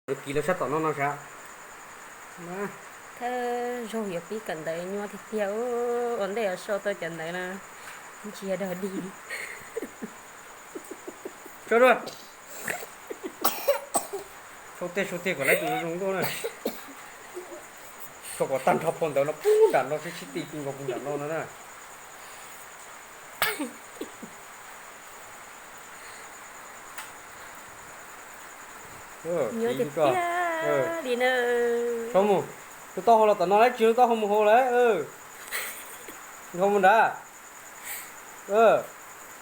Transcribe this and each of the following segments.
Kis los sab tom no no sav. Thawj zaug yuav pib kawm ntawv nyuaj tiag tiag, ua ntej yuav sau tau cov ntawv no ntsia dog dig. Sau dua. Sau tiag sau tiag kom lawv tus zoo nkauj na. Sau kom tag nrho phau ntawv no puag nram no sib sib ti ti nkaus puag nram no no na. Sau mus. Lub taub hau los tom no lawm, tsis lub taub hau mus hauv lawm. Hau mus nrad.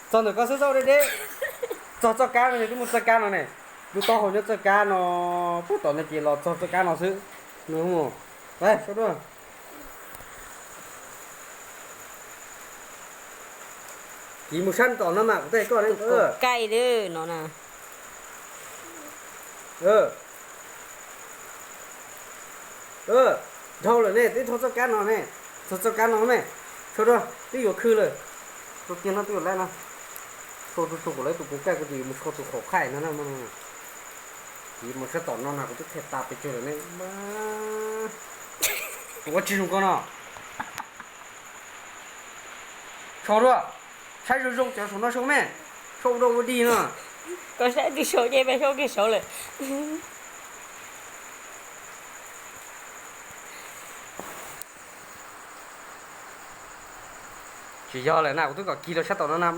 Txog ntawm koj xwb, txoj deb deb. Txog txoj kab no ne, twb mus txoj kab no ne. Lub taub hau nyob txoj kab no, puag tom no ces los txog txoj kab no xwb. Nws mus. Sau dua. Kis mus sab tom no mas kuv tej koj ne. Kaij no na. Dhau lawm ne, twb dhau txoj kab no ne. Txog txoj kab no me. Sau dua, twb yuav khw lawm. Tus tiag no twb yuav laib no. Sau tus tug kom lawv tus kaij, kuv ces yuav mus sau tus qhov khaij no na. Kis mus sab tom no na, kuv twb qhia tas pes tsawg lawm ne. Tus ua tsis zoo ko no. Sau dua, saib zoo zoo cov saum no sau me. Sau ua dog ua dig no. Koj saib tus saud ces peb sau kiag saud lawm. Tsis yog lawm na, kuv twb kom kis los sab tom no na.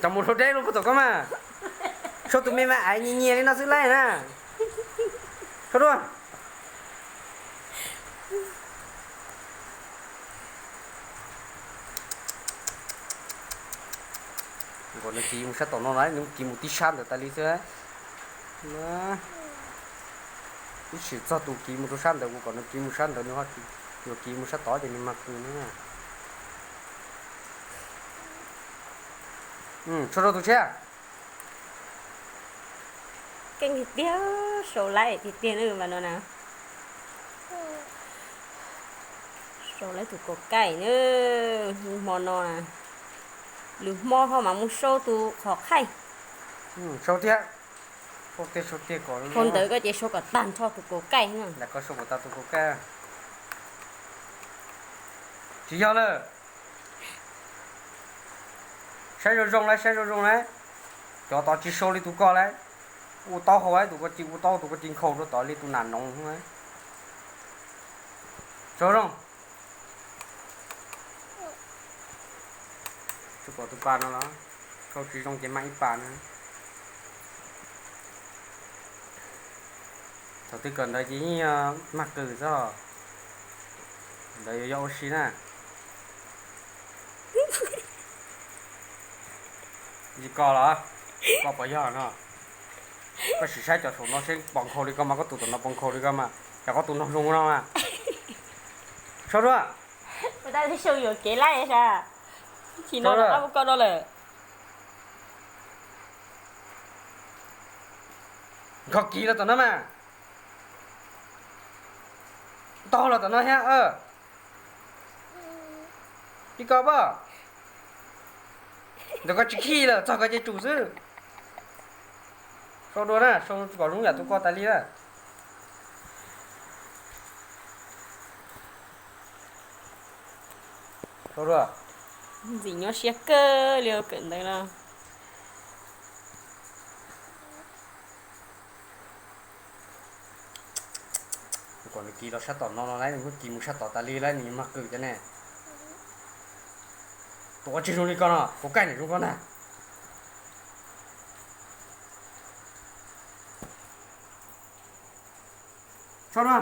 Cov mus dhau deb lub puag tom koj mas. Sau tus me mas aiv nyias nyias li no xwb laij na. Sau dua. Kom nws kis mus sab tom no na, nws kis mus tib sab ntawd tas li xwb. Ib sim txog tus kis mus rau sab ntawd, kuv kom nws kis mus sab ntawd, nws ho yuav kis mus sab tod ces nws mag kws na. Sau rau tus tshiab. Keej tiag tiag, sau laib tiag tiag na mas no na. Sau laib tus kaus kaij na, hmo no na. Lwm hmo ho mam mus sau tus qhov khaij. Sau tiag, sau tiag, sau tiag kom. Hmo ntawd koj ces sau kom tag nrho tus kaus kaij na. Koj sau kom tag tus kaus kaij. Tsis yog lawm. Saib zoo zoo lauj, saib zoo zoo lauj. Cov tod tsis sau li tus ko lauj. Ua taub hau, tus ko tsis ua taub hau, tus ko tsis nkhaus rau tod li tus nam noov. Sau zoo. Tsis pom tus pas no los, sau tsis zoo ces mag ib pas na. Thaum twg kawm ntawv ces yeej mag kws xwb. Ntawv yuav yog ua si na. Tsis ko los, ko puas yog no? Koj sim saib cov saum no seb pos nkhaus li ko mas, koj tus tom no pos nkhaus li ko mas, yog koj tus no zoo no mas. Sau dua. Ua tab sis sau yuam kev laij sas. Tsis no rov qab muab koj no lawm. Nkhaus kiv los tom no mas. Tau los tom no thiab. Ib ko pom. Ntawm koj tsis khij lawm, txog koj ces tsum xwb. Sau dua na, sau kom zoo yam tus ko tas li na. Sau dua. Ntxim nyuaj siab kawg li kawm ntawv no. Kom nws kis los sab tom no no lauj, nws muab kis mus sab tod tas li lauj, nws mag kws cov ne. Tus ua tsis zoo li ko no, kuv kaij nws zoo ko ntag. Sau dua.